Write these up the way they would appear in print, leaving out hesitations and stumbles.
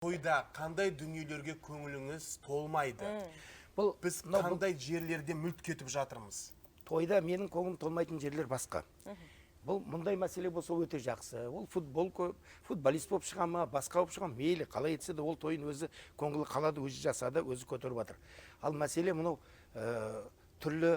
Тойда қандай дүниелерге көңіліңіз толмайды? Бұл Біз мынау бұл қандай жерлерде мүлт кетіп жатырмыз? Тойда менің көңілім толмайтын жерлер басқа. Бұл мұндай мәселе болса, өте жақсы. Ол футбол футболист болып шыға ма, басқа болып шыға ма, мейлі, қалай етсе де, ол тойын өзі көңілі қалады, өзі жасады, өзі көтеріп жатыр. Ал мәселе мынау түрлі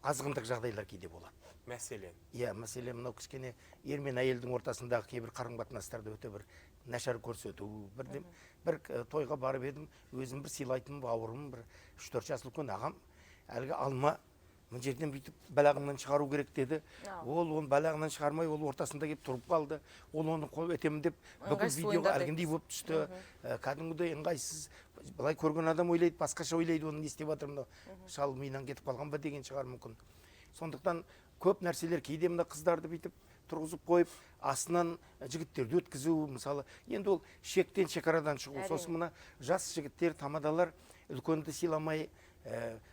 азғындық жағдайлар кейде болады. Мәселен? Иә, мәселе мынау кішкене ер мен әйелдің ортасындағы кейбір қарым қатынастарды өте бір нашар көрсету. Бірден бір тойға барып едім, өзім бір сыйлайтын бауырым, бір 3-4 жас үлкен ағам, әлгі алма мына жерден бүйтіп балағымнан шығару керек деді. Ол оны балағынан шығармай, ол ортасында келіп тұрып қалды. Ол оны қойып етемін деп бүкіл Ыңғайсыз видеоға ойындар. әлгіндей болып түсті. Кәдімгідей ыңғайсыз. Былай көрген адам ойлайды, басқаша ойлайды, оны не істеп жатыр мынау, шал миынан кетіп қалған ба деген шығар мүмкін. Сондықтан көп нәрселер, кейде мына қыздарды бүйтіп тұрғызып қойып, астынан жігіттерді өткізу мысалы, енді ол шектен, шекарадан шығу. Сосын мына жас жігіттер, тамадалар үлкенді сыйламай,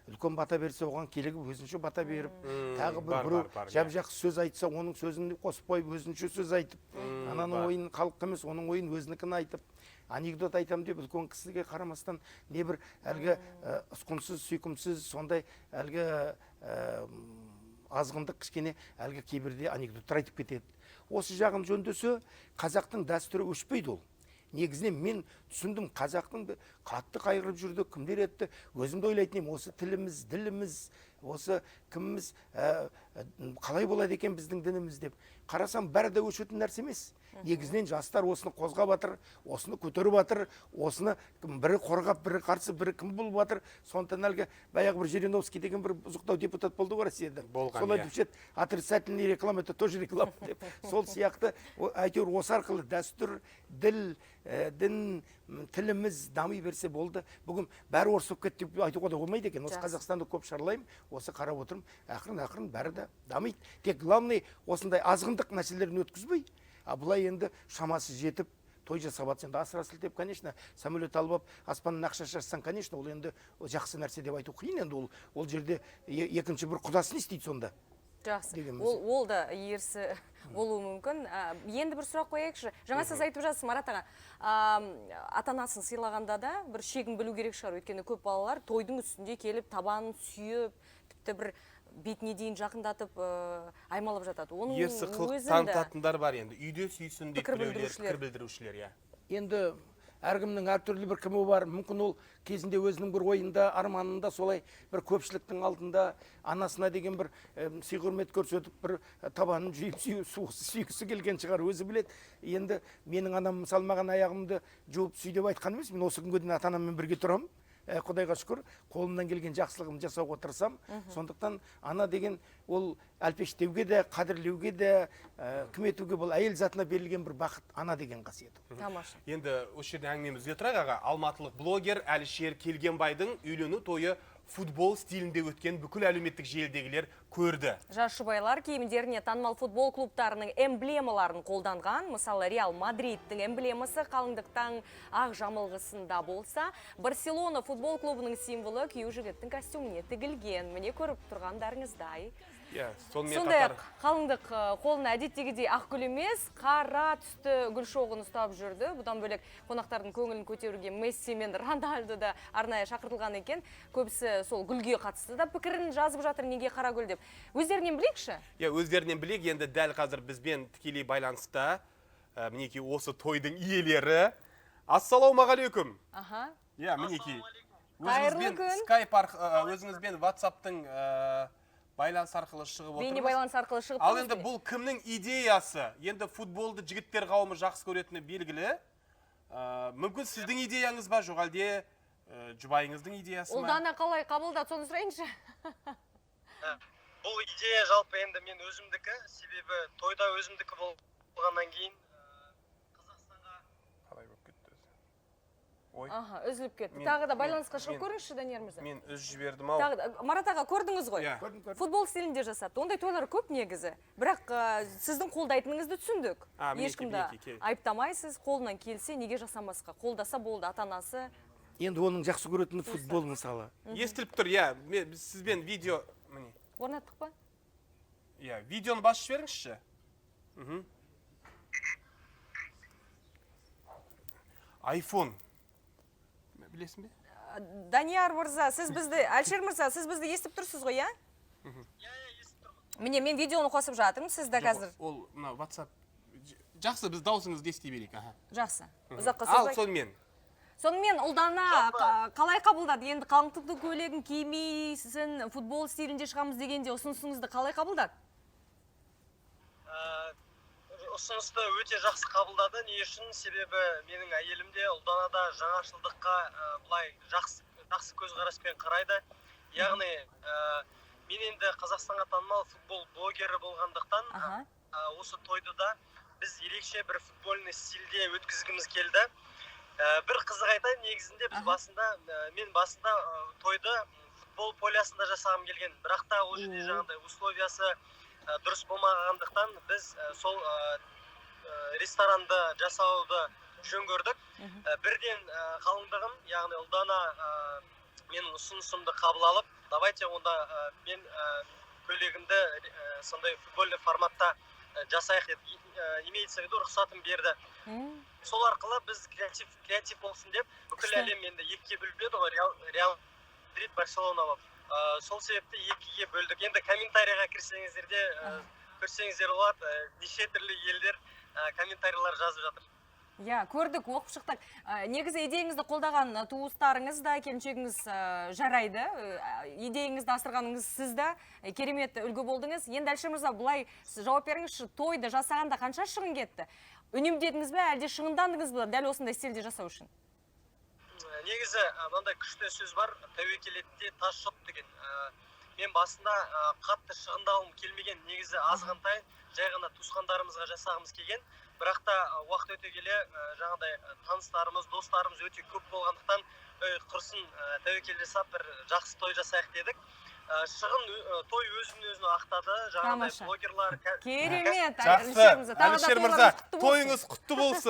үлкен бата берсе, оған килігіп, өзінше бата беріп, тағы бір Бар, біреу бар, бар, жап иә. жақсы сөз айтса, оның сөзін қосып қойып, өзінше сөз айтып, ананың ойын халыққа емес, оның ойын өзінікін айтып, анекдот айтамын деп, үлкен кісіге қарамастан не бір әлгі ұсқынсыз, сүйкімсіз, сондай әлгі азғындық, кішкене әлгі кейбірде анекдоттар айтып кетеді. Осы жағын жөндесе, қазақтың дәстүрі өшпейді. Ол негізінен мен түсіндім, қазақтың қатты қайғырып жүрді, кімдер етті, өзім де ойлайтын едім, осы тіліміз, діліміз, осы кіміміз, қалай болады екен біздің дініміз деп. Қарасам, бәрі де өшетін нәрсе емес. Негізінен жастар осыны қозғап жатыр, осыны көтеріп жатыр, осыны кім, бірі қорғап, бірі қарсы, бірі кім болып жатыр. Сондықтан әлгі баяғы бір Жириновский деген бір бұзықтау депутат болды ғой Россияда. Болған, Сол иә. айтып еді: «Отрицательный реклама — это тоже реклама», — деп. Сол сияқты әйтеуір осы арқылы дәстүр, діл, дін, тіліміз дами берсе болды. Бүгін бәрі орыс болып кетті деп айтуға да болмайды екен. Осы Қазақстанды көп шарлаймын, осы қарап отырмын, ақырын ақырын бәрі де дамиды. Тек главный осындай азғындық мәселелерін өткізбей, а былай енді шамасы жетіп той жасап жатса, енді асыра сілтеп, конечно, самолет алып алып, аспаннан ақша шашсаң, конечно, ол енді жақсы нәрсе деп айту қиын. Енді ол жерде екінші бір құдасы не істейді сонда деген. Ол да ерсі болуы мүмкін. Енді бір сұрақ қояйықшы. Жаңа сіз айтып жатсыз, Марат аға, ата анасын сыйлағанда да бір шегін білу керек шығар. Өйткені көп балалар тойдың үстінде келіп, табанын сүйіп, тіпті бір бетіне дейін жақындатып, аймалап жатады. Оның Ерсі қылық өзін де танытатындар бар енді. Үйде сүйсін дейді Пікір біреулер, білдірушілер. пікір білдірушілер, иә. Енді әркімнің әртүрлі бір кімі бар. Мүмкін, ол кезінде өзінің бір ойында, арманында солай бір көпшіліктің алдында анасына деген бір сый құрмет көрсетіп, бір табанын жүйіп сүйгісі келген шығар, өзі біледі. Енді менің анам, мысалы, маған аяғымды жуып сүй деп айтқан емес. Мен осы күнге дейін ата анаммен бірге тұрамын. Құдайға шүкір, қолымнан келген жақсылығымды жасауға тырысамын. Сондықтан ана деген ол әлпештеуге де, қадірлеуге де, кім етуге, бұл әйел затына берілген бір бақыт, ана деген қасиет. Тамаша. Енді осы жерде әңгімемізді үзе тұрайық, аға. Алматылық блогер Әлішер Келгенбайдың үйлену тойы футбол стилінде өткен, бүкіл әлеуметтік желідегілер көрді. Жас жұбайлар киімдеріне танымал футбол клубтарының эмблемаларын қолданған. Мысалы, Реал Мадридтің эмблемасы қалыңдықтың ақ жамылғысында болса, Барселона футбол клубының символы күйеу жігіттің костюміне тігілген. Міне, көріп тұрғандарыңыздай. Иә, сонымен Сондай-ақ қатар қалыңдық қолына әдеттегідей ақ гүл емес, қара түсті гүл шоғын ұстап жүрді. Бұдан бөлек, қонақтардың көңілін көтеруге Месси мен Роналду да арнайы шақыртылған екен. Көбісі сол гүлге қатысты да пікірін жазып жатыр, неге қара гүл деп. Өздерінен білейікші. Иә, өздерінен білейік. Енді дәл қазір бізбен тікелей байланыста мінекей осы тойдың иелері. Ассалаумағалейкум. Иә, мінекей. Қайырлы Өзіңізбен күн. Skype өзіңізбен WhatsApp'тың байланыс арқылы шығып Бейне отырмыз. байланыс арқылы шығып Ал тұрмыз енді міне. бұл кімнің идеясы? Енді футболды жігіттер қауымы жақсы көретіні белгілі. Мүмкін, сіздің идеяңыз ба, жоқ әлде жұбайыңыздың идеясы ма? Ұлдана қалай қабылдады, соны сұрайыншы. Бұл идея жалпы енді мен өзімдікі, себебі тойда өзімдікі болғаннан кейін Қазақстанға Қалай болып кетті өзі? Ой, Аха, үзіліп кетті. Мен- Тағы да байланысқа шығып мен- көріңізші, Данияр мырза. мен үзіп жібердім ау. Тағы да, Марат аға, көрдіңіз ғой. Иә. Көрдім, көрдім. Футбол стилінде жасапты. Ондай тойлар көп негізі. Бірақ сіздің қолдайтыныңызды түсіндік. А, мінекей, Ешкімді мінекей, кел. айыптамайсыз, қолынан келсе, неге жасамасқа? Қолдаса болды ата-анасы. Енді оның жақсы көретіні футбол, мысалы. Естіліп тұр, иә. Мен біз сізбен видео, міне. Орнаттық па? Иә, видеоны басып жіберіңізші. Айфон білесің бе? Данияр мырза, сіз бізді, Әлішер мырза, сіз бізді естіп тұрсыз ғой, иә? Иә, естіп тұрмын. Міне, мен видеоны қосып жатырмын, сіз де Жоқ, қазір. Ол мына WhatsApp. Жақсы, біз дауысыңызды ести берейік, аха. Жақсы, ұзаққа Ал созбай. Сонымен. Сонымен, Ұлдана қалай қабылдады? Енді қалыңдықтың көйлегін кимейсің, футбол стилінде шығамыз дегенде ұсынысыңызды қалай қабылдады? Ұсынысты өте жақсы қабылдады. Не үшін? Себебі менің әйелім де, Ұлдана да жаңашылдыққа былай жақсы жақсы көзқараспен қарайды. Яғни мен енді Қазақстанға танымал футбол блогері болғандықтан, осы тойды да біз ерекше бір футбольный стильде өткізгіміз келді. Бір қызық айтайын, негізінде біз басында, мен басында тойды футбол полясында жасағым келген, бірақ та ол жерде жаңағыдай условиясы дұрыс болмағандықтан, біз сол ресторанды жасауды жөн көрдік. Бірден қалыңдығым, яғни Ұлдана, менің ұсынысымды қабыл алып, давайте онда мен көйлегімді сондай футбольный форматта жасайық деп, имеется в виду, рұқсатын берді. Сол арқылы біз креатив болсын деп, бүкіл әлем енді екіге бөлінеді ғой, Реал Мадрид, Барселона болып. Сол себепті екіге бөлдік. Енді комментарийға кірсеңіздер де, көрсеңіздер болады, неше түрлі елдер комментарийлер жазып жатыр. Иә, көрдік, оқып шықтық. Негізі идеяңызды қолдаған туыстарыңыз да, келіншегіңіз, жарайды. Идеяңызды асырғаныңыз, сіз де керемет үлгі болдыңыз. Енді, Әлішер мырза, былай сіз жауап беріңізші, тойды жасағанда қанша шығын кетті? Үнемдедіңіз бе, әлде шығындандыңыз ба дәл осындай стильде жасау үшін? Негізі мынандай күшті сөз бар: тәуекел ет те тас жұт деген. Мен басында қатты шығындалғым келмеген, негізі азғантай, жай ғана туысқандарымызға жасағымыз келген. Бірақ та уақыт өте келе жаңағыдай таныстарымыз, достарымыз өте көп болғандықтан, ей, құрсын, тәуекел жасап, бір жақсы той жасайық дедік. Шығын той өзін өзін ақтады жаңағыдай Тамаша. блогерлар Керемет, Жақсы. Әлішер мырза. Тағы да Әлішер мырза, тойларыңыз құтты болсын. тойыңыз құтты болсын.